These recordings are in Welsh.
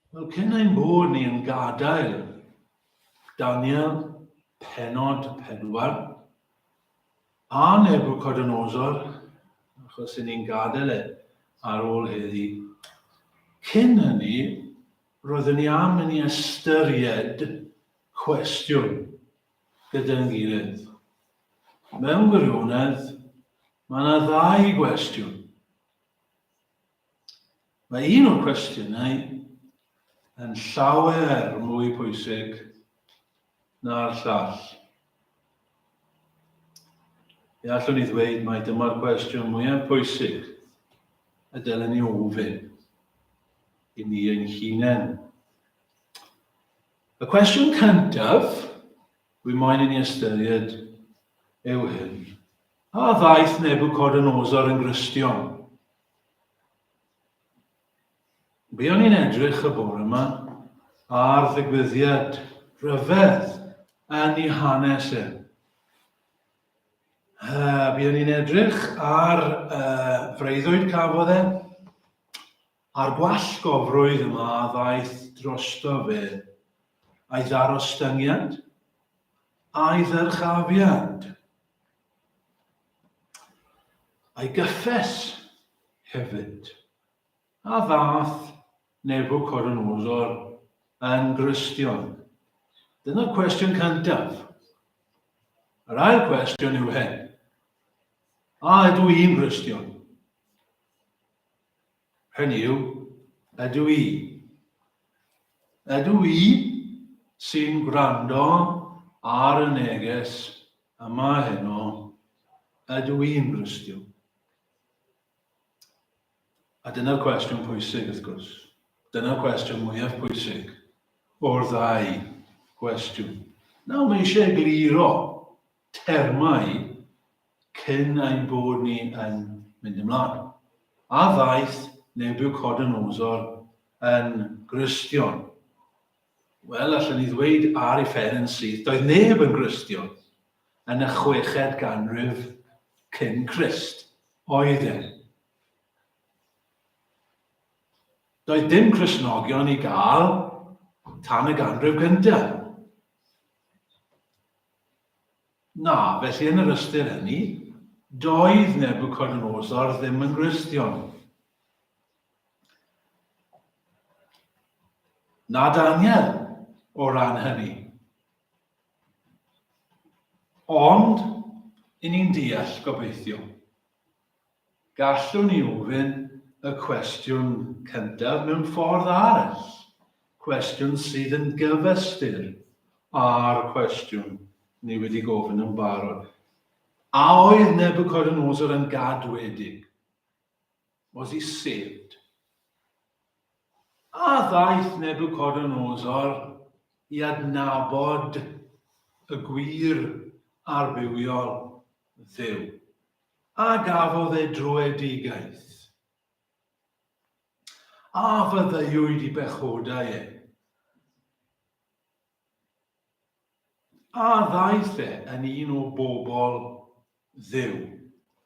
Wel, cyn ein bod ni yn gadael Daniel penod 4 a Nebuchadnezzar, achos i ni'n gadael e ar ôl heddi, cyn hynny, roeddwn ni am i ni ystyried cwestiwn gyda'n gilydd. Mewn gwirionedd, mae yna ddau gwestiwn. Mae un o'r cwestiynau yn llawer mwy pwysig na'r llall. Fe allwn ni ddweud mai dyma'r cwestiwn mwyaf pwysig y dylen ni ofyn i ni ein hunain. Y cwestiwn cyntaf dwi moyn i ni ystyried yw hyn. A ddaeth Nebuchadnezzar yn Gristion? Buon ni'n edrych y bore yma ar ddigwyddiad rhyfedd yn ei hanes e. Uh, buon ni'n edrych ar uh, freuddwyd cafodd e, a'r gwallgofrwydd yma a ddaeth drosto fe, a'i ddarostyngiad, a'i ddyrchafiad. A'i gyffes hefyd, a ddaeth Nebuchadnezzar yn Gristion? Dyna'r cwestiwn cyntaf. Yr ail cwestiwn yw hyn. A ydw i'n Gristion? Hynny yw, ydw i? Ydw i sy'n gwrando ar y neges yma heno, ydw i'n Gristion? A dyna'r cwestiwn pwysig, wrth gwrs. Dyna'r cwestiwn mwyaf pwysig o'r ddau gwestiwn. Nawr, mae eisiau egluro termau cyn ein bod ni yn mynd ymlaen. A ddaeth Nebuchadnezzar yn Gristion? Wel, allwn ni ddweud ar ei phen yn syth, doedd neb yn Gristion yn y chweched ganrif cyn Crist, oedd e? Doedd dim Cristnogion i gael tan y ganrif gyntaf. Na, felly yn yr ystyr hynny, doedd Nebuchadnezzar ddim yn Gristion. Na Daniel o ran hynny. Ond, i ni'n deall, gobeithio, gallwn ni ofyn y cwestiwn cyntaf mewn ffordd arall, cwestiwn sydd yn gyfystyr â'r cwestiwn ni wedi gofyn yn barod. A oedd Nebuchadnezzar yn gadwedig? Was he saved? A ddaeth Nebuchadnezzar i adnabod y gwir a'r bywiol Dduw? A gafodd e dröedigaeth? A fyddeuwyd i bechodau e? A ddaeth e yn un o bobl Dduw?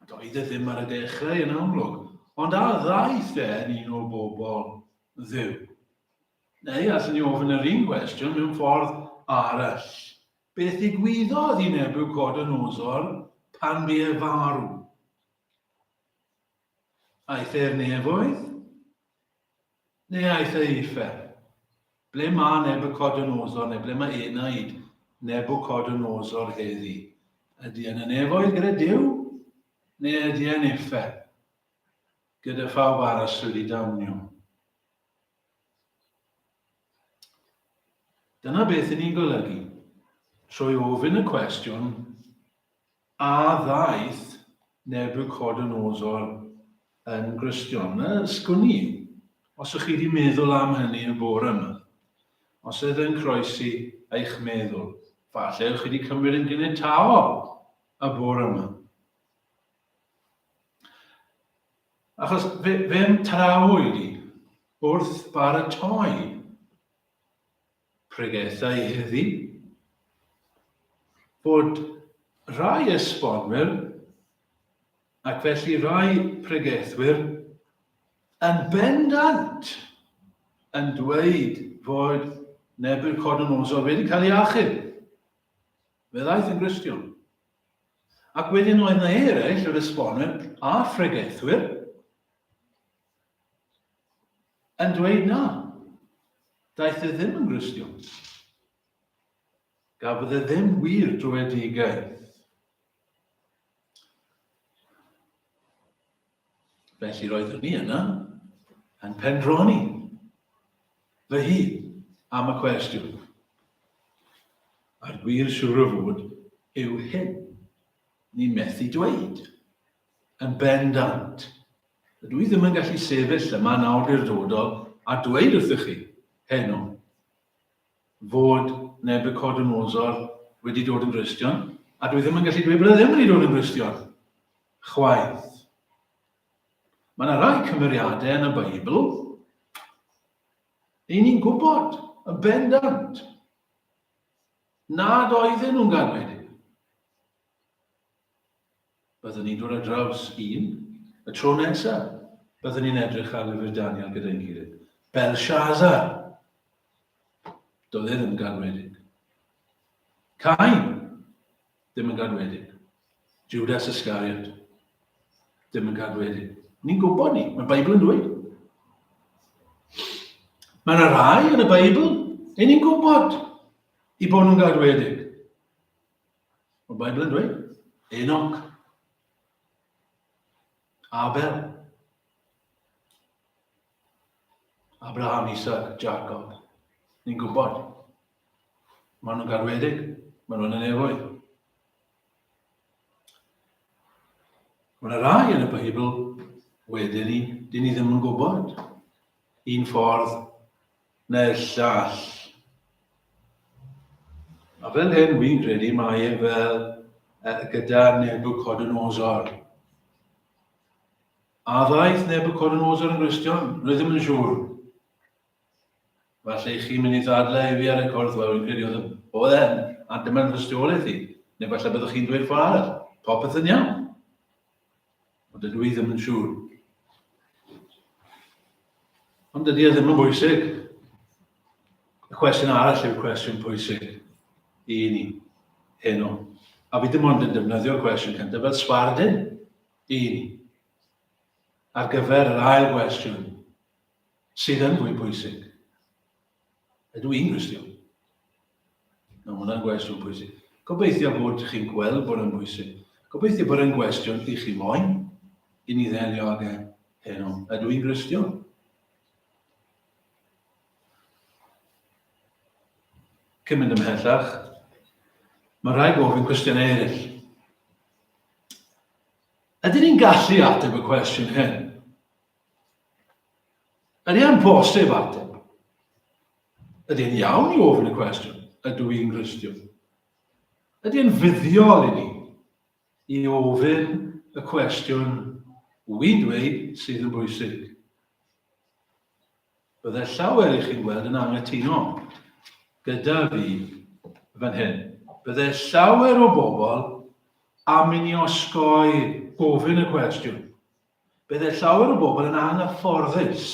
Doedd e ddim ar y dechrau yn amlwg, ond a ddaeth e yn un o bobl Dduw? Neu allwn ni ofyn yr un gwestiwn mewn ffordd arall. Beth ddigwyddodd i Nebuchadnezzar pan bu e farw? Aeth e'r nefoedd? Neu aeth e i uffern? Ble mae Nebuchadnezzar, neu ble mae enaid Nebuchadnezzar heddi? Ydy e'n y nefoedd gyda Duw, neu ydy e'n uffern gyda phawb arall sydd wedi damnio? Dyna beth y'n ni'n golygu trwy ofyn y cwestiwn A ddaeth Nebuchadnezzar yn Gristion? Sgwn i os ych chi wedi meddwl am hynny y bore yma. Os oedd yn croesi eich meddwl. Falle ych chi wedi cymryd yn ganiataol y bore yma. Achos fe, fe'm trawyd i wrth baratoi pregethau heddi, bod rhai esbonwyr, ac felly rhai pregethwyr, yn bendant yn dweud fod Nebuchadnezzar wedi cael ei achub. Fe ddaeth yn Gristion. Ac wedyn oedd yna eraill, yr esbonwyr a phregethwyr, yn dweud na, daeth e ddim yn Gristion. Gafodd e ddim wir drwyedigaeth. Felly roeddwn i yna yn pendroni fy hun am y cwestiwn. A'r gwir siwr o fod yw hyn. Ni'n methu dweud. Yn bendant. Dydw i ddim yn gallu sefyll yma yn awdurdodol a dweud wrthych chi heno fod Nebuchadnezzar wedi dod yn Gristion, a dwi ddim yn gallu dweud bod e ddim wedi dod yn Gristion. Chwaith. Mae yna rai cymeriadau yn y Beibl i ni'n gwybod yn bendant nad oedden nhw'n gadwedig. Byddwn ni'n dod ar draws un y tro nesaf. Byddwn ni'n edrych ar lyfr Daniel gyda'n gilydd. Belshazzar. Doedd e ddim yn gadwedig. Cain. Ddim yn gadwedig. Judas Iscariot. Ddim yn gadwedig. Ni'n gwybod ni. Mae'r Beibl yn dweud. Mae yna rai yn y Beibl, ein ni'n gwybod i bod nhw'n gadwedig. Mae'r Beibl yn dweud, Enoch, Abel, Abraham, Isaac, Jacob. Ni'n gwybod. Maen nhw'n garwedig. Maen nhw'n y nefoedd. Mae yna rai yn y Beibl wedyn ni, dyn ni ddim yn gwybod. Un ffordd neu'r llall. A fel hyn, wy'n credu mae e fel gyda Nebuchadnezzar. A ddaeth Nebuchadnezzar yn Gristion? Rwy ddim yn siŵr. Falle chi'n mynd i ddadlau i fi ar y cwrdd, wel, wy'n credu oedd oedd e'n, a dyma'n rhystiolaeth i. Neu falle byddwch chi'n dweud ffordd arall. Popeth yn iawn. Ond dydw i ddim yn siŵr. Ond dydy e ddim yn bwysig. Y cwestiwn arall yw'r cwestiwn pwysig i ni heno. A fi dim ond yn defnyddio'r cwestiwn cyntaf fel sbardun i ni ar gyfer yr ail gwestiwn sydd yn fwy pwysig. Ydw i'n Gristion? Nawr, mae hwnna'n gwestiwn pwysig. Gobeithio bod chi'n gweld bod yn bwysig. Gobeithio bod yn gwestiwn i chi moyn i ni ddelio ag e heno. Ydw i'n Gristion? Cyn mynd ymhellach, mae rhaid gofyn cwestiynau eraill. Ydyn ni'n gallu ateb y cwestiwn hyn? Ydy e'n bosib ateb? Ydy e'n iawn i ofyn y cwestiwn, ydw i'n Gristion? Ydy e'n fuddiol i ni i ofyn y cwestiwn wy'n dweud sydd yn bwysig? Bydde llawer i chi'n gweld yn anghytuno gyda fi fan hyn. Bydde llawer o bobl am i ni osgoi gofyn y cwestiwn. Bydde llawer o bobl yn anghyfforddus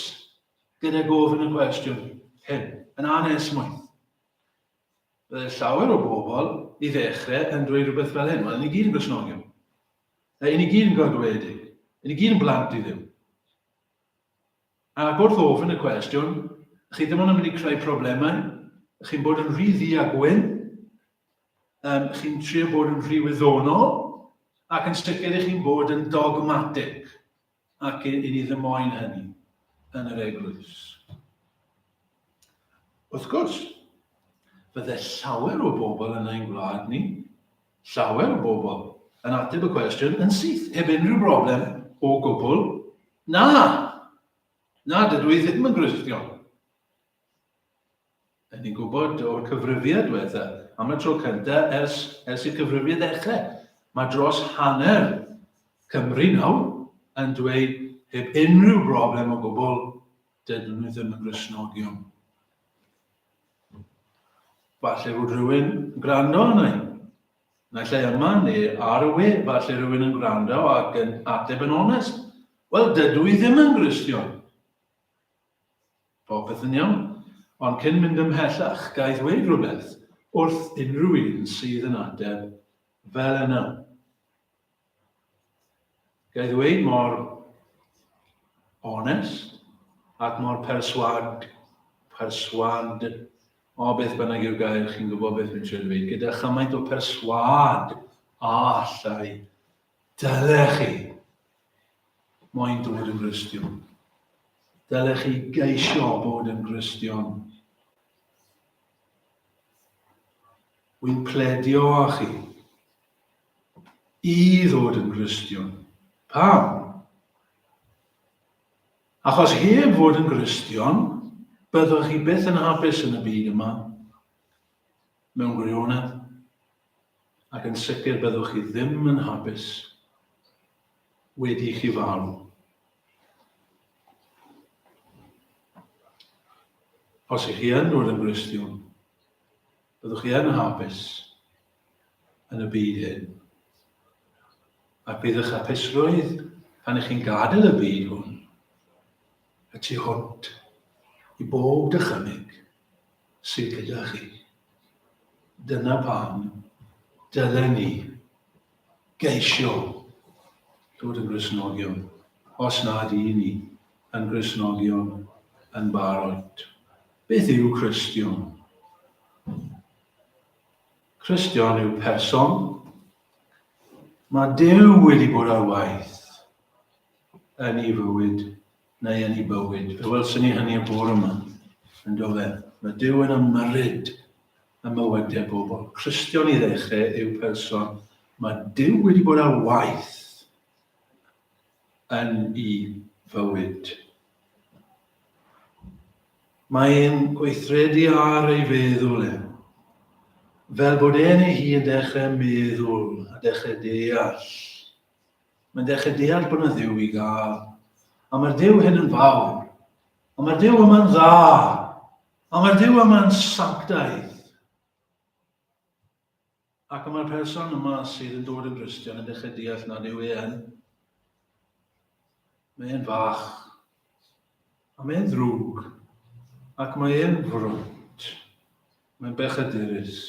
gyda gofyn y cwestiwn hyn, yn anesmwyth. Bydde llawer o bobl i ddechrau yn dweud rhywbeth fel hyn, wel, ni gyd yn Gristnogion. Neu, ni gyd yn godwedig. Ni gyd yn blant i Dduw. Ac wrth ofyn y cwestiwn, chi ddim ond yn mynd i creu problemau, chi'n bod yn rhy ddu a gwyn, um, chi'n trio bod yn rhy wyddonol, ac yn sicr i chi'n bod yn dogmatic, ac i, i ni ddim moyn hynny yn yr eglwys. Wrth gwrs, bydde llawer o bobl yn ein gwlad ni, llawer o bobl, yn ateb y cwestiwn yn syth, heb unrhyw broblem o gwbl. Na! Na, dydw i ddim yn Gristion. Ydyn ni'n gwybod o'r cyfrifiad diwetha, am y tro cynta ers, ers i'r cyfrifiad ddechrau, mae dros hanner Cymru nawr yn dweud heb unrhyw broblem o gwbl, dydyn nhw ddim yn Gristnogion. Falle fod rhywun yn gwrando arna i. Naill ai yma neu ar y we, falle rhywun yn gwrando ac yn ateb yn onest. Wel, dydw i ddim yn Gristion. Popeth yn iawn. Ond cyn mynd ymhellach, ga i ddweud rhywbeth wrth unrhyw un sydd yn ateb fel yna. Ga i ddweud mor onest ac mor perswad, perswad, o beth bynnag yw'r gair, chi'n gwybod beth dwi'n trio dweud, gyda chymaint o perswad a allai, dylech chi moyn dod yn Gristion. Dylech chi geisio bod yn Gristion. Wy'n pledio â chi i ddod yn Gristion. Pam? Achos heb fod yn Gristion, byddwch chi byth yn hapus yn y byd yma, mewn gwirionedd, ac yn sicr byddwch chi ddim yn hapus wedi i chi farw. Os ych chi yn dod yn Gristion, byddwch chi yn hapus yn y byd hyn. Ac bydd eich hapusrwydd pan ych chi'n gadael y byd hwn y tu hwnt i bob dychymyg sydd gyda chi. Dyna pam dylen ni geisio dod yn Gristnogion, os nad i ni yn Gristnogion yn barod. Beth yw Cristion? Cristion yw person. Mae Duw wedi bod ar waith yn ei fywyd neu yn ei bywyd. Fe welson ni hynny y bore yma, yn do fe? Mae Duw yn ymyrryd ym mywydau bobl. Cristion i ddechrau yw person. Mae Duw wedi bod ar waith yn ei fywyd. Mae e'n gweithredu ar ei feddwl e, fel bod e'n ei hun dechrau meddwl a dechrau deall. Mae'n dechrau deall bod yna Dduw i gael. A mae'r Duw hyn yn fawr. A mae'r Duw yma'n dda. A mae'r Duw yma'n sanctaidd. Ac y mae'r person yma sydd yn dod yn Gristion yn dechrau deall nad yw e yn. Mae e'n fach. A mae e'n ddrwg. Ac mae e'n frwnt. Mae'n bechadurus.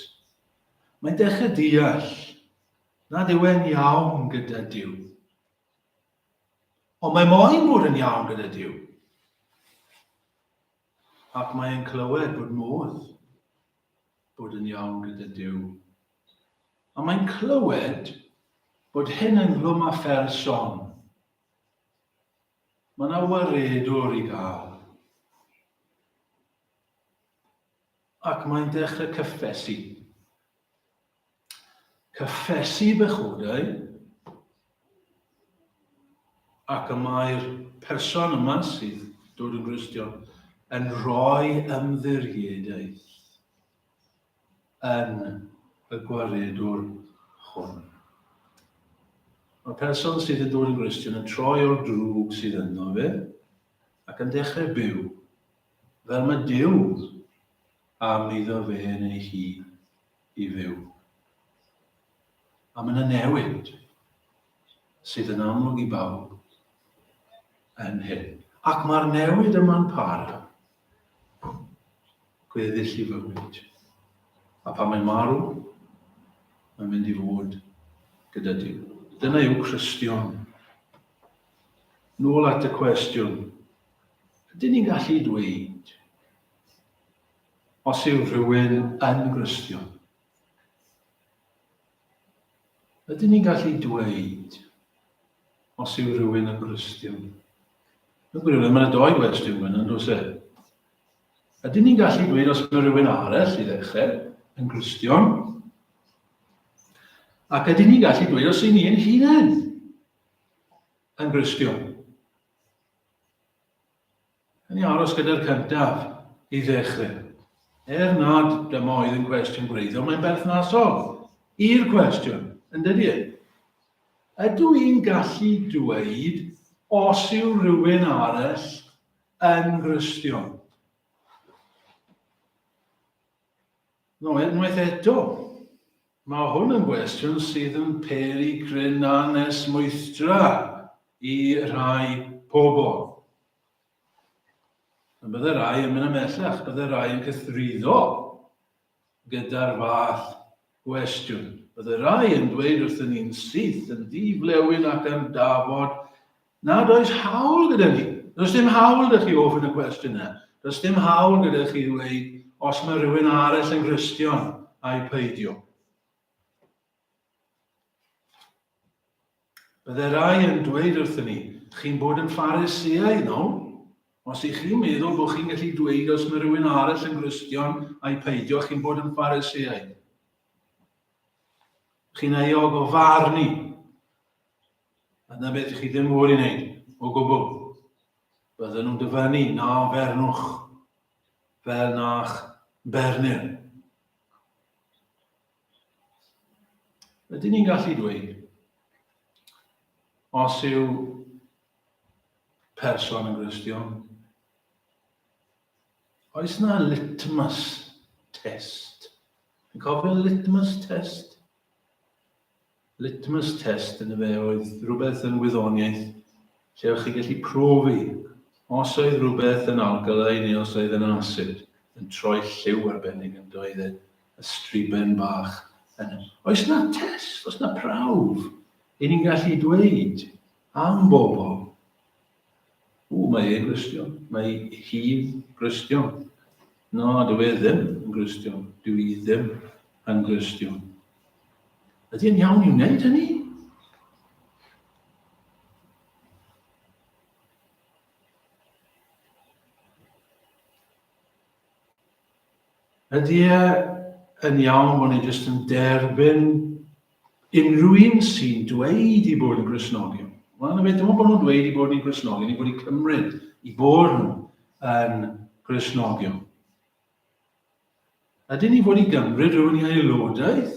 Mae'n dechrau deall nad yw e'n iawn gyda Duw. Ond mae moyn bod yn iawn gyda Duw. Ac mae'n clywed bod modd bod yn iawn gyda Duw. A mae'n clywed bod hyn ynghlwm â pherson. Mae yna waredwr i gael. Ac mae'n dechrau cyffesu. Cyffesu bechodau, ac y mae'r person yma sydd dod yn Gristion yn rhoi ymddiriedaeth yn y gwaredwr hwn. Mae'r person sydd yn dod yn Gristion yn troi o'r drwg sydd ynddo fe ac yn dechrau byw fel mae Duw am iddo fe neu hi i fyw. A mae yna newid sydd yn amlwg i bawb yn hyn. Ac mae'r newid yma'n para gweddill i fywyd. A pan mae'n marw, mae'n mynd i fod gyda Duw. Dyna yw Cristion. Nôl at y cwestiwn. Ydyn ni'n gallu dweud os yw rhywun yn Gristion? Ydyn ni'n gallu dweud os yw rhywun yn Gristion? Mewn gwirionedd, mae yna doi gwestiwn fan yn does e? Ydyn ni'n gallu dweud os mae rhywun arall i ddechrau yn Gristion? Ac ydyn ni'n gallu dweud os y'n ni'n hunain yn Gristion? Yn ni aros gyda'r cyntaf i ddechrau. Er nad dyma oedd yn cwestiwn gwreiddiol, mae'n berthnasol i'r cwestiwn, yn dydy e? Ydw i'n gallu dweud os yw rhywun arall yn Gristion? No, unwaith eto, mae hwn yn gwestiwn sydd yn peri cryn anesmwythdra i rhai pobl. Ond bydde rai yn mynd ymhellach, bydde rai yn cythruddo gyda'r fath gwestiwn. Bydde rai yn dweud wrthyn ni'n syth, yn ddi-flewyn ac yn dafod, nad oes hawl gyda ni. Does dim hawl gyda chi ofyn y cwestiwn yna. Does dim hawl gyda chi ddweud os mae rhywun arall yn Gristion a'i peidio. Bydde rai yn dweud wrthyn ni, chi'n bod yn Phariseaidd nawr. Os ych chi'n meddwl bod chi'n gallu dweud os mae rhywun arall yn Gristion a'i peidio, chi'n bod yn Phariseaidd. Chi'n euog o farnu. A dyna beth chi ddim fod i wneud, o gwbl. Bydden nhw'n dyfynnu na fernwch fel na'ch bernir. Ydyn ni'n gallu dweud, os yw person yn Gristion, oes na litmus test? Yn cofio litmus test? Litmus test yn y fe oedd rhywbeth yn wyddoniaeth lle o'ch chi gallu profi os oedd rhywbeth yn alkali neu os oedd yn acid, yn troi lliw arbennig yn doedd e, y striben bach yna. Oes na test, oes na prawf, i ni'n gallu dweud am bobl? Ww, mae e'n Gristion, mae hi'n Gristion. Na, dyw e ddim yn Gristion, dyw hi ddim yn Gristion. Ydy e'n iawn i wneud hynny? Ydy e yn iawn bod ni jyst yn derbyn unrhyw un sy'n dweud i bod yn Gristnogion? Wel, na beth, dim ond bod nhw'n dweud i bod ni'n Gristnogion, ni bod i cymryd i bod nhw yn Gristnogion. Ydyn ni fod i gymryd rhywun i aelodaeth?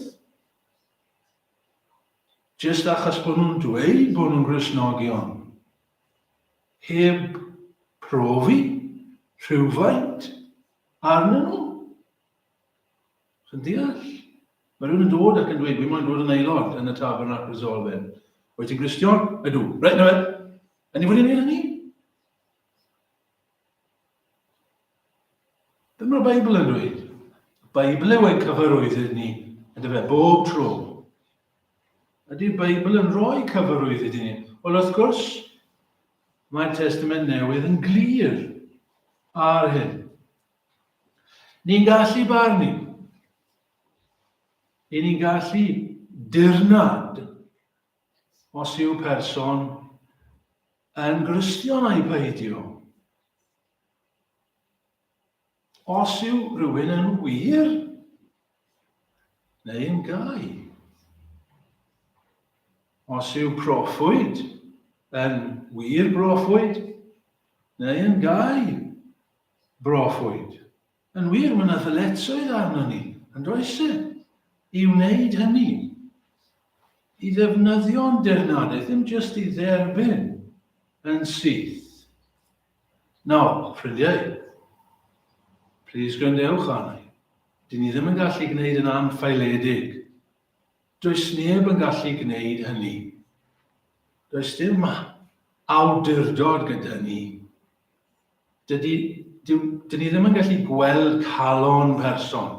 Jyst achos bod nhw'n dweud bod nhw'n Gristnogion, heb profi rhywfaint arnyn nhw? Chi'n deall? Mae rhywun yn dod ac yn dweud, dwi moyn dod yn aelod yn y Tabernacl Resolfen. Wyt ti'n Gristion? Ydw. Reit, na fe. Yn ni fod i wneud hynny? Be mae'r Beibl yn dweud? Y Beibl yw ein cyfarwyddyd ni, yn dyfe, bob tro. Ydy'r Beibl yn rhoi cyfarwyddyd i ni? Wel, wrth gwrs, mae'r Testament Newydd yn glir ar hyn. Ni'n gallu barnu. I ni'n gallu dirnad os yw person yn Gristion ai peidio. Os yw rhywun yn wir neu yn gau. Os yw proffwyd yn wir broffwyd neu yn gau broffwyd. Yn wir, mae yna ddyletswydd arnon ni, yn does e, i wneud hynny, i ddefnyddio'n dirnadaeth, ddim jyst i dderbyn yn syth. Nawr, ffrindiau, plis gwrandewch arna i. Dyn ni ddim yn gallu gwneud yn anffaeledig. Does neb yn gallu gwneud hynny. Does dim awdurdod gyda ni. Dydy, dyw, dyn ni ddim yn gallu gweld calon person.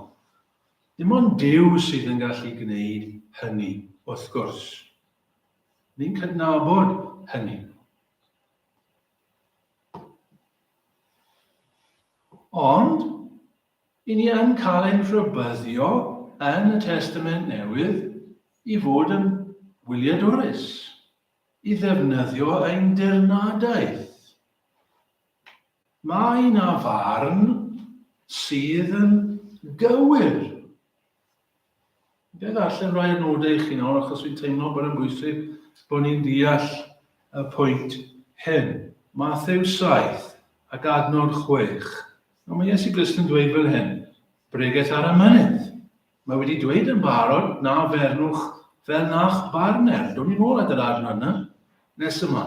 Dim ond Duw sydd yn gallu gwneud hynny, wrth gwrs. Ni'n cydnabod hynny. Ond, i ni yn cael ein rhybuddio yn y Testament Newydd i fod yn wyliadwrus, i ddefnyddio ein dirnadaeth. Mae 'na farn sydd yn gywir. Ga i ddarllen rhai adnodau i chi nawr achos fi'n teimlo bod yn bwysig bod ni'n deall y pwynt hyn. Mathew 7 ac adnod 6. Nawr mae Iesu Grist yn dweud fel hyn, bregeth ar y mynydd. Mae wedi dweud yn barod na fernwch fel na'ch barner. Down ni'n ôl at yr adnod yna nes yma.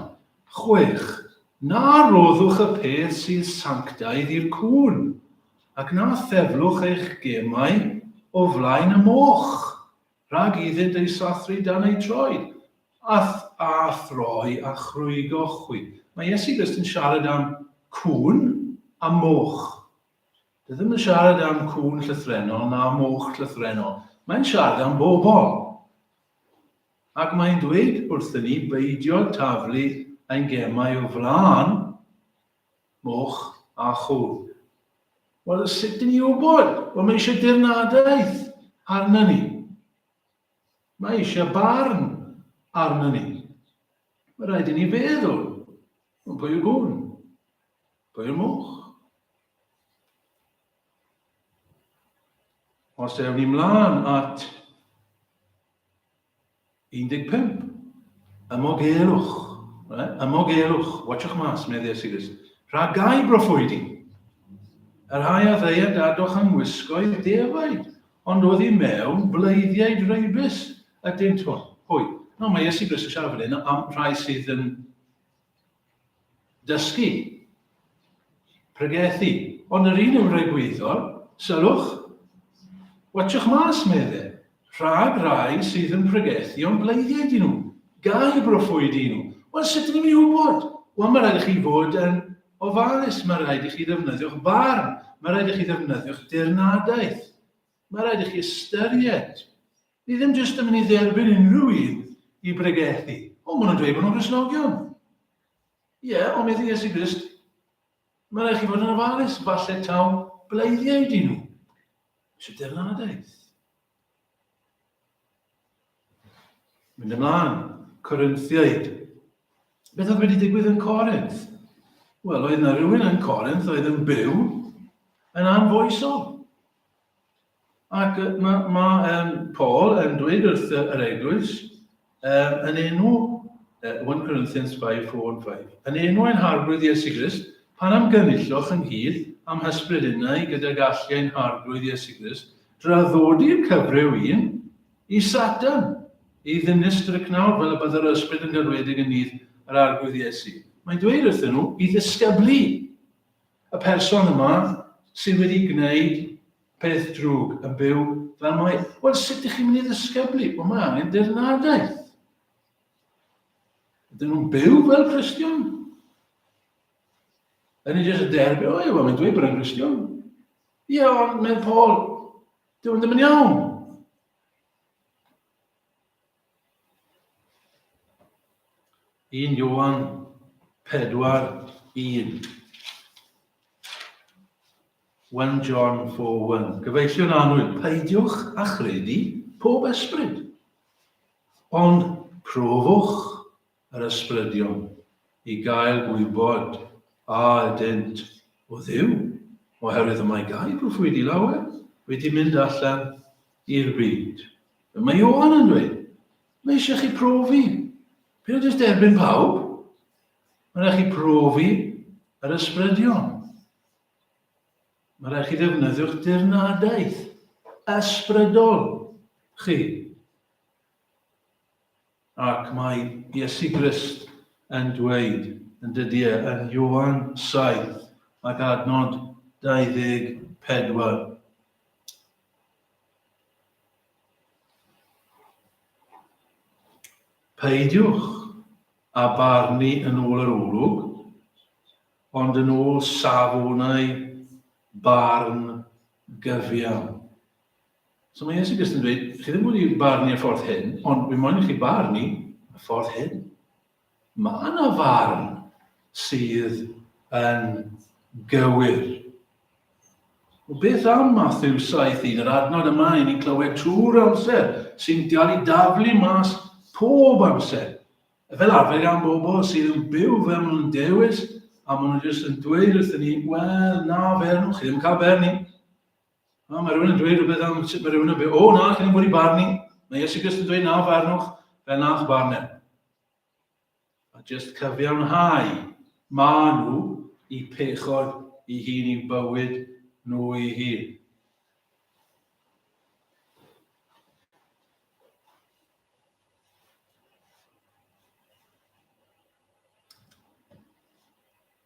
6. Na roddwch y peth sydd sanctaidd i'r cŵn, ac na theflwch eich gemau o flaen y moch, rhag iddynt eu sathru dan eu troed, a, a throi a chrwygo chwi. Mae Iesu Grist yn siarad am cŵn. am moch. Dyw e ddim yn siarad am cŵn llythrennol na moch llythrennol. Mae'n siarad am bobl. Ac mae'n dweud wrthyn ni beidio taflu ein gemau o flaen moch a chŵn. Wel, sut dyn ni wybod? Wel, mae eisiau dirnadaeth arna ni. Mae eisiau barn arna ni. Mae rhaid i ni feddwl, ond pwy yw gwn? Pwy yw'r moch? Os ewn ni mlaen at 15, ymogelwch, right? Ymogelwch, watchwch mas, medde Iesu Grist. Rhag gau broffwydi, y rhai a ddeuent adoch yng ngwisgoedd defaid, ond oddi mewn bleiddiaid reibus ydynt hwy. No, mae Iesu Grist yn siarad fan hyn am rhai sydd yn dysgu, pregethu. Ond yr un yw'r egwyddor, sylwch, watchwch mas, medde, rhag rai sydd yn pregethu ond bleiddiaid i nhw, gau broffwydi i nhw. Wel, sut ydyn ni'n mynd i wybod? Wel, mae rhaid i chi fod yn ofalus, mae rhaid i chi ddefnyddio'ch barn, mae rhaid i chi ddefnyddio'ch dirnadaeth, mae rhaid i chi ystyried. Ni ddim jyst yn mynd i dderbyn unrhyw un i bregethu. O, maen nhw'n dweud bod nhw'n Gristnogion. Ie, yeah, ond medde Iesu Grist, mae rhaid chi fod yn ofalus, falle taw bleiddiaid i nhw. Eisiau dirnadaeth. Mynd ymlaen, Corinthiaid. Beth oedd wedi digwydd yn Corinth? Wel, oedd yna rhywun yn Corinth oedd yn byw yn anfoesol. Ac mae ma, um, Paul yn dweud wrth yr eglwys, um, yn enw uh, 1 Corinthians 5, 4 and 5, yn enw ein harglwydd Iesu Grist, pan am gynulloch ynghyd am hysbryd innau gyda gallu ein harglwydd Iesu Grist, draddodi'r cyfryw un i Satan, i ddinistr y cnawd fel y byddai'r ysbryd yn gadwedig yn nydd yr arglwydd Iesu. Mae'n dweud wrthyn nhw i ddisgyblu y person yma sydd wedi gwneud peth drwg yn byw fel mae. Wel, sut ydych chi'n mynd i ddisgyblu? Wel, mae angen dirnadaeth. Ydyn nhw'n byw fel Cristion? Ydyn nhw'n jyst yn derbyn, o ie, wel, mae'n dweud bod e'n Gristion. Ie, ond mae'n Paul, dyw ddim yn iawn. 1 Ioan 4, 1. 1 John 4, 1. Gyfeillion annwyl, peidiwch â chredu pob ysbryd, ond profwch yr ysbrydion i gael gwybod a ydynt o Dduw, oherwydd y mae gau proffwydi lawer wedi mynd allan i'r byd. Mae Ioan yn dweud, mae eisiau chi profi. Peidio jyst derbyn pawb. Mae rhaid chi profi yr ysbrydion. Mae rhaid chi ddefnyddio'ch dirnadaeth ysbrydol chi. Ac mae Iesu Grist yn dweud, yn dydy e, yn Ioan 7 ac adnod 24. Peidiwch â barnu yn ôl yr olwg, ond yn ôl safonau barn gyfiawn. So mae Iesu Grist yn dweud, chi ddim wedi barnu y ffordd hyn, ond fi moyn i chi barnu y ffordd hyn. Mae yna farn sydd yn gywir. Wel, beth am Matthew 7.1, yr adnod yma i ni'n clywed trwy'r amser, sy'n cael ei daflu mas pob amser. Fel arfer gan bobl sydd yn byw fel maen nhw'n dewis, a maen nhw jyst yn dweud wrthyn ni, wel, na, fel nhw, chi ddim yn cael berni. A mae rhywun yn dweud rhywbeth am sut mae rhywun yn byw, o na, chi ddim wedi barnu. Mae Iesu Grist yn dweud, na, farnwch, fel na'ch barnau. A jyst cyfiawnhau ma nhw i pechod i hun i'w bywyd nhw i hun.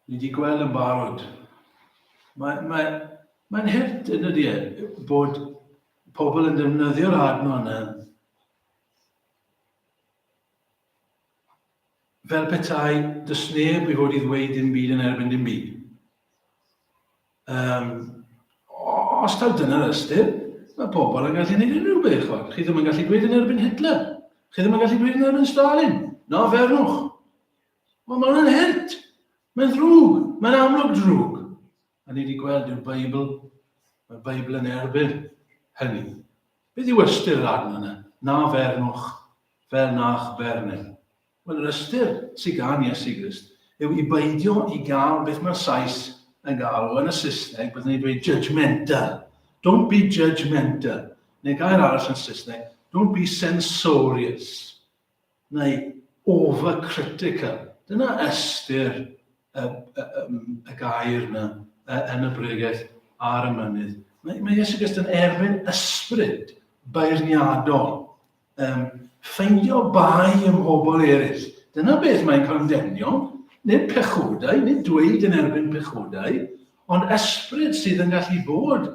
Ni wedi gweld yn barod. Mae'n mae, mae hurt yn ydy e, bod pobl yn defnyddio'r adnodd yna Fel petai, does neb i fod i ddweud dim byd yn erbyn dim byd. Um, os taw dyna'r ystyr, mae pobl yn gallu gwneud unrhyw beth, chwad. Chi ddim yn gallu dweud yn erbyn Hitler. Chi ddim yn gallu dweud yn erbyn Stalin. Na fernwch. Wel, mae hwnna'n hurt. Mae'n ddrwg. Mae'n amlwg drwg. A ni wedi gweld yw'r Beibl, mae'r Beibl yn erbyn hynny. Beth yw ystyr yr adnod yna? Na fernwch fel na'ch bernir. Wel, yr ystyr sydd gan Iesu Grist yw i beidio i gael beth mae'r Sais yn galw yn y Saesneg, byddwn ni'n dweud judgmental. Don't be judgmental. Neu gair arall yn Saesneg, don't be censorious. Neu overcritical. Dyna ystyr y, y, y, y gair yna yn y bregeth ar y mynydd. Mae, mae Iesu Grist yn erbyn ysbryd beirniadol um, ffeindio bai ym mhobl eraill. Dyna beth mae'n condemnio, nid pechodau, nid dweud yn erbyn pechodau, ond ysbryd sydd yn gallu bod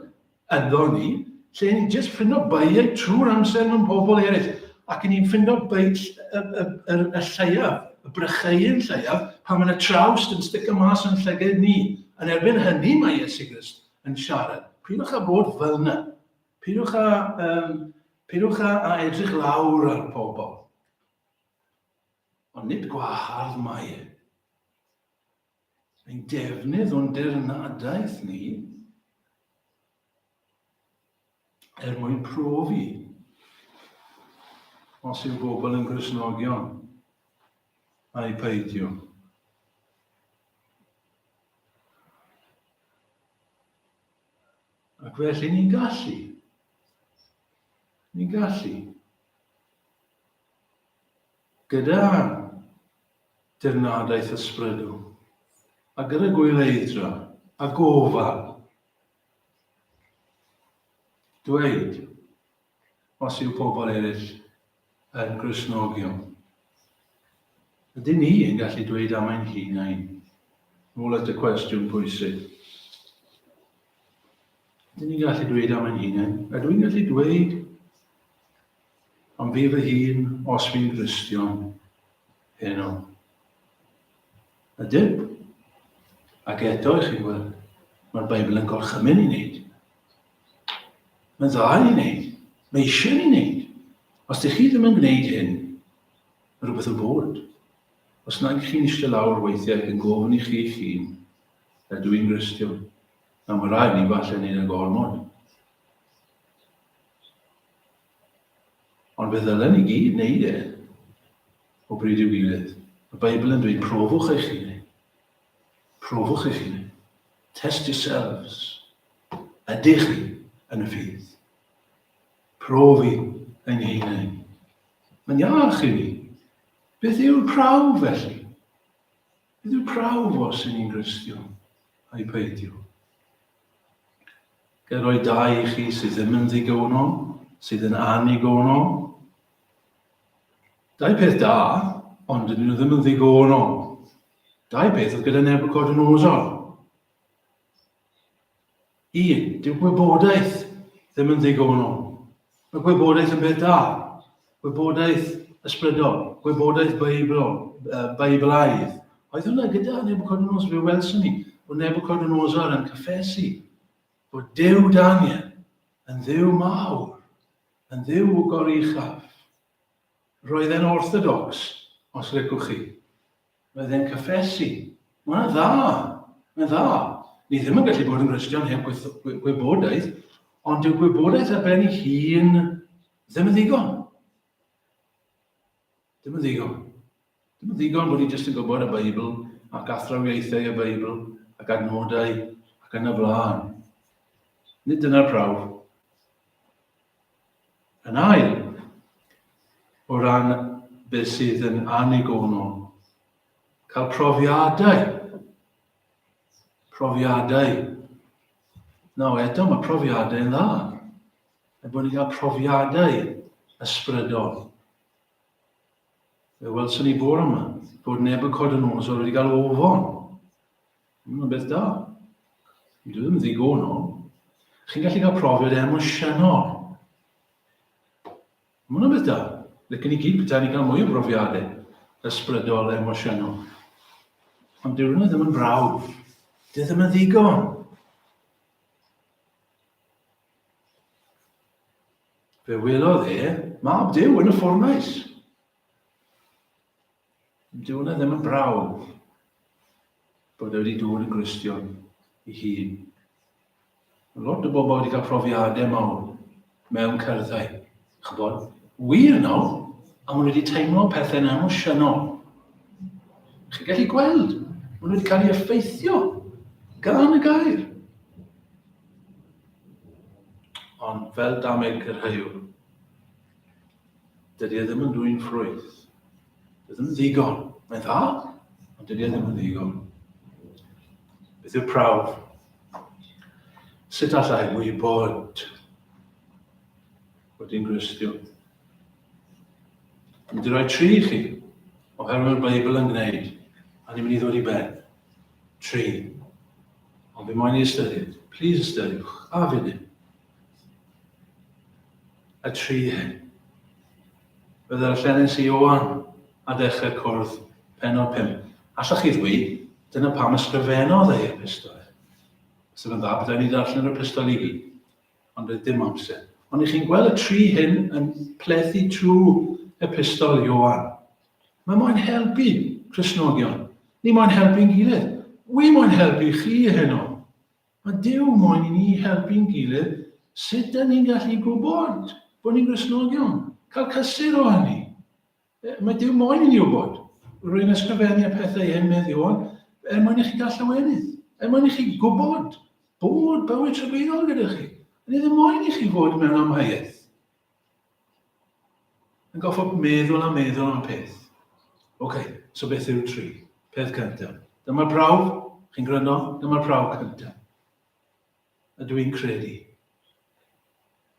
ynddo ni, lle ni'n just ffindo beiau trwy'r amser mewn pobl eraill, ac ni'n ffindo bei y, y, y, y lleiaf, y brycheuyn lleiaf, pan mae'n y trawst yn sticio mas yn llyged ni. Yn erbyn hynny mae Iesu Grist yn siarad. Peidiwch â bod fel yna. Peidiwch â, um, peidiwch â, â edrych lawr ar pobl. Ond nid gwahardd mae e. Ein defnydd o'n dirnadaeth ni er mwyn profi os yw bobl yn Gristnogion a'i peidio. Ac felly ni'n gallu. Ni'n gallu. Gyda dirnadaeth ysbrydol, a gyda gwyleiddra a gofal, dweud os yw pobl eraill yn Gristnogion. Ydyn ni yn gallu dweud am ein hunain? Nôl at y cwestiwn pwysig. Ydyn ni'n gallu dweud am ein hunain? Ydw i'n gallu dweud am fi fy hun os fi'n Gristion heno? Ydyn. Ac eto, i chi'n gweld, mae'r Beibl yn gorchymyn i wneud. Mae'n dda i ni wneud. Mae eisiau ni wneud. Os ydych chi ddim yn gwneud hyn, mae rhywbeth yn bod. Os nag chi'n eistedd lawr weithiau ac yn gofyn i chi'ch hun, ydw i'n Gristion? Nawr mae rhaid ni falle wneud y gormod. Ond fe ddylen ni gyd wneud e o bryd i'w gilydd. Y Beibl yn dweud profwch eich hunain. Profwch eich hunain. Test yourselves. Ydych chi yn y ffydd? Profi ein hunain. Mae'n iach i ni. Beth yw'r prawf felly? Beth yw'r prawf os y'n ni'n Gristion a'i peidio? Ga i roi dau i chi sydd ddim yn ddigonol, sydd yn annigonol. Dau peth da, ond dydyn nhw ddim yn ddigonol. Dau beth oedd gyda Nebuchadnezzar. Un, dyw gwybodaeth ddim yn ddigonol. Mae gwybodaeth yn beth da. Gwybodaeth ysbrydol, gwybodaeth Beibl, uh, Beiblaidd. Oedd hwnna gyda Nebuchadnezzar, fe welson ni bod Nebuchadnezzar yn cyffesu bod Duw Daniel yn ddiw mawr, yn ddiw goruchaf. Roedd e'n orthodox, os licwch chi. Roedd e'n cyffesu. Mae hwnna'n dda. Mae'n dda. Ni ddim yn gallu bod yn Gristion heb gwybodaeth, ond dyw gwybodaeth ar ben ei hun ddim yn ddigon. Ddim yn ddigon. Ddim yn ddigon bod ni jyst yn gwybod y Beibl ac athrawiaethau y Beibl ac adnodau ac yn y blaen. Nid dyna'r prawf. Yn ail, o ran beth sydd yn annigonol, cael profiadau. Profiadau. Nawr eto, mae profiadau yn dda. Er bod ni'n cael profiadau ysbrydol. Fe welson ni bore yma bod Nebuchadnezzar wedi cael ofon. Mae'n beth da. Dwi ddim yn ddigonol. Chi'n gallu cael profiad emosiynol. Mae hwnna'n beth da. Licen ni gyd petai ni'n cael mwy o brofiadau ysbrydol, emosiynol. Ond dyw hwnna ddim yn brawf. Dyw e ddim yn ddigon. Fe welodd e mab Duw yn y ffwrnais. Dyw hwnna ddim yn brawf bod e wedi dod yn Gristion i hun. Mae lot o bobl wedi cael profiadau mawr mewn cyrddau. Chybod, wir nawr, a maen nhw wedi teimlo pethau'n emosiynol. Chi'n gallu gweld, maen nhw wedi cael eu effeithio gan y gair. Ond fel dameg cyrhaewr, Dydy e ddim yn dwyn ffrwyth. Dydy e ddim yn ddigon. Mae'n dda, ond dydy e ddim yn ddigon. Beth yw'r prawf? Sut allai wybod bod i'n Gristion? Dwi'n mynd i roi tri i chi, oherwydd mae'r Beibl yn gwneud, a ni'n mynd i ddod i ben. Tri. Ond fi moyn i ystyried. Please ystyriwch, a fi ddim. Y tri hyn. Fe ddarllenes i Ioan a dechrau cwrdd pennod 5. Allwch chi ddweud, dyna pam ysgrifennodd ei epistol. Fysa fe'n dda bydden ni darllen yr epistol i gyd, ond doedd dim amser. Ond i chi'n gweld y tri hyn yn plethu trwy epistol Ioan. Mae moyn helpu Cristnogion. Ni moyn helpu'n gilydd. Wi moyn helpu chi heno. Mae Duw moyn i ni helpu'n gilydd, sut dyn ni'n gallu gwybod bod ni'n Gristnogion? Cael cysur o hynny. Mae Duw moyn i ni wybod. Rwy'n ysgrifennu y pethau hyn, medd Ioan, er mwyn i chi gael llawenydd, er mwyn i chi gwybod bod bywyd tragwyddol gyda chi. Ni ddim moyn i chi fod mewn amheuaeth. Yn goffod meddwl a meddwl am y peth. Oce, okay, so beth yw'r tri? Peth cyntaf. Dyma'r prawf, chi'n gryno, dyma'r prawf cyntaf. Ydw i'n credu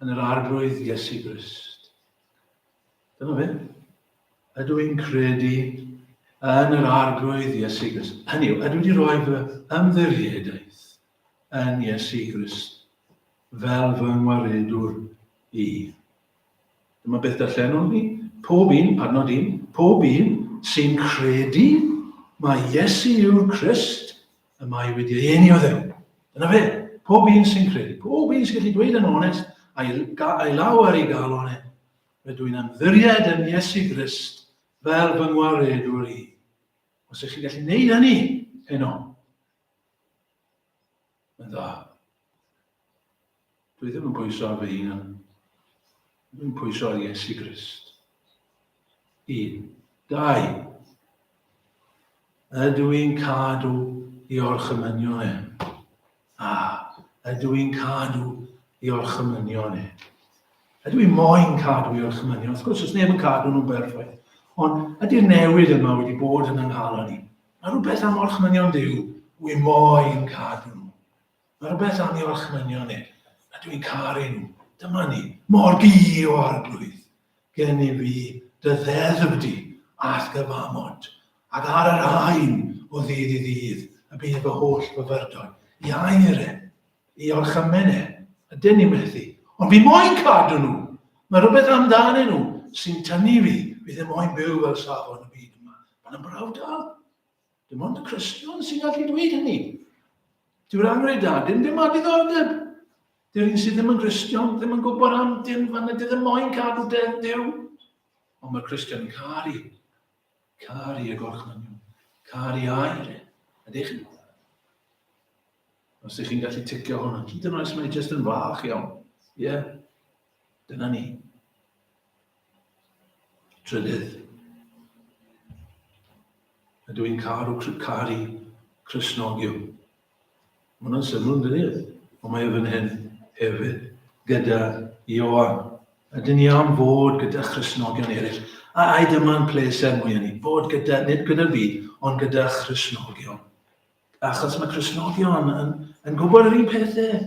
yn yr arglwydd Iesu Grist. Dyma fe. Ydw i'n credu yn yr arglwydd Iesu Grist. Hynny yw, ydw i wedi rhoi fy ymddiriedaeth yn Iesu Grist fel fy ngwaredwr i. Dyma beth darllenwn ni. Pob un, adnod un, pob un sy'n credu mai Iesu yw'r Crist, y mae wedi ei eni o Dduw. Dyna fe. Pob un sy'n credu, pob un sy'n gallu dweud yn onest, a'i, a'i law ar ei galon e, rydw i'n ymddiried yn Iesu Grist fel fy ngwaredwr i. Os ydych chi'n gallu gwneud hynny heno, Mae'n dda. Dwi ddim yn pwyso ar fy hunan. Dwi'n pwyso ar Iesu Grist. Un. Dau. Ydw i'n cadw i orchymynion e? A, ydw i'n cadw i orchymynion e? Ydw i moyn cadw i orchymynion? Wrth gwrs, os neb yn cadw nhw'n berffaith. Ond ydy'r newid yma wedi bod yn ynghalon i? Mae rhywbeth am orchmynion Duw, wi moyn cadw nhw. Mae rhywbeth am ei orchmynion e, a dwi'n caru nhw. Dyma ni, mor gu o arglwydd, gen i fi dy ddeddf di a'th gyfamod, ac ar yr haen o ddydd i ddydd y bydd fy holl fyfyrdod. I air e, i orchymyn e, ydyn ni methu. Ond fi moyn cadw nhw. Mae rhywbeth amdanyn nhw sy'n tynnu fi. Fi ddim moyn byw fel safon y byd yma. Mae'n brawf da. Dim ond y Cristion sy'n gallu dweud hynny. Dyw'r anghredadun ddim â diddordeb. Dyw'r un sydd ddim yn Gristion ddim yn gwybod am dim fan ydy ddim moyn cadw deddf Duw. Ond mae'r Cristion yn caru. Caru y gorchmynion. Caru air e. Ydych chi? Os ydych chi'n gallu ticio hwnna, hyd yn oed os mae jyst yn fach iawn. Ie, yeah. Dyna ni. Trydydd. Ydw i'n caru, caru Cristnogion? Mae hwnna'n syml yn dydy? Ond mae e fan hyn hefyd, gyda Ioan. Ydyn ni am fod gyda Christnogion eraill? A ai dyma'n pleser mwyaf ni? Bod gyda, nid gyda'r byd, ond gyda Christnogion. Achos mae Cristnogion yn, yn gwybod yr un pethau,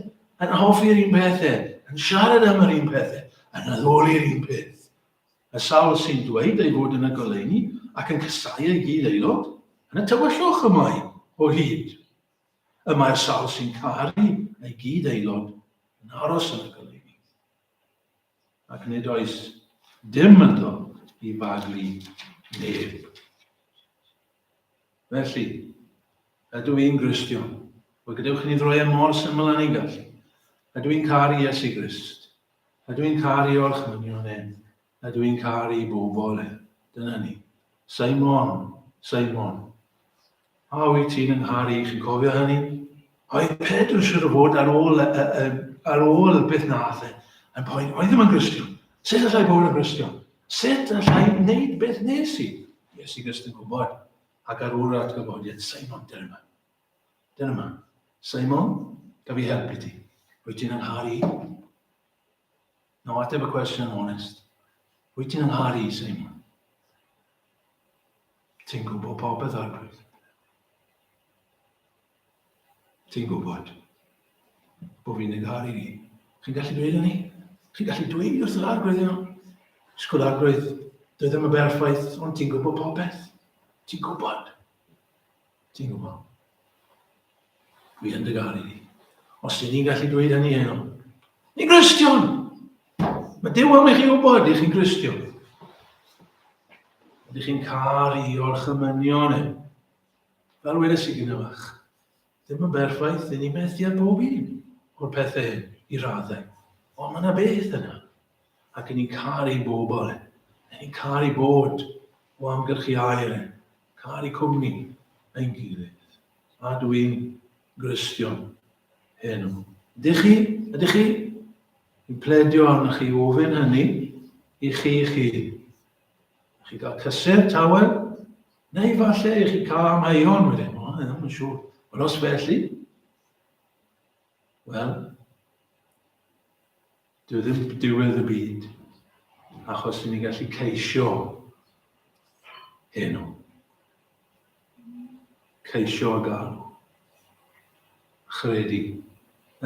yn hoffi'r un pethau, yn siarad am yr un pethau, yn addoli'r un peth. Y sawl sy'n dweud ei fod yn y goleuni ac yn casau ei gyd aelod, yn y tywyllwch y mae o hyd. Y mae'r sawl sy'n caru ei gyd aelod yn aros yn y goleuni. Ac nid oes dim ynddo i faglu neb. Felly, ydw i'n Gristion? Wel, gadewch i ni droi e mor syml â ni'n gallu. Ydw i'n caru Iesu Grist? Ydw i'n caru orchmynion e? Ydw i'n caru bobl e? Dyna ni. Simon, Simon. A wyt ti'n yng ngharu? Chi'n cofio hynny? Oedd Pedr siwr o fod ar ôl, ar ôl beth nath e, yn poeni. Oedd ddim yn Gristion. Sut allai bod yn Gristion? Sut allai wneud beth nes i? Iesu Grist yn gwybod. Ac ar ôl yr atgyfodiad, Simon, dyna yma. Dyna yma. Simon, gaf i helpu ti? Wyt ti'n yng ngharu i? Now, ateb y cwestiwn yn onest. Wyt ti'n yng ngharu i, Simon? Ti'n gwybod popeth, Arglwydd. Ti'n gwybod bod fi'n ei garu i. Chi'n gallu dweud hynny? Chi'n gallu dweud wrth yr arglwydd yno? Sgwl arglwydd, dwi ddim yn berffaith, ond ti'n gwybod popeth. Ti'n gwybod. Ti'n gwybod. Dwi yn dy garu di. Os ydyn ni'n gallu dweud hynny heno. Ni'n Gristion! Mae Duw am i chi wybod i chi'n Gristion. Ydych chi'n caru orchymynion e. Fel wedes i gyda fach, ddim yn berffaith, dyn ni'n methu ar bob un o'r pethau hyn i raddau. Ond mae yna beth yna. Ac yn ni'n caru bobl e. Yn ni'n caru bod o amgylch i air e. Caru cwmni ein gilydd. A dwi'n Gristion heno. Ydych chi? Ydych chi? Dwi'n pledio arnoch chi ofyn hynny i chi chi. Chi gael cysur tawel, neu falle i chi cael amheuon wedyn. O, ddim yn siŵr. Ond os felly, wel, dyw e ddim diwedd y byd, achos ni'n gallu ceisio heno. Ceisio a galw. Chredu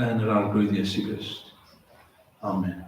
yn yr Arglwydd Iesu Grist. Amen.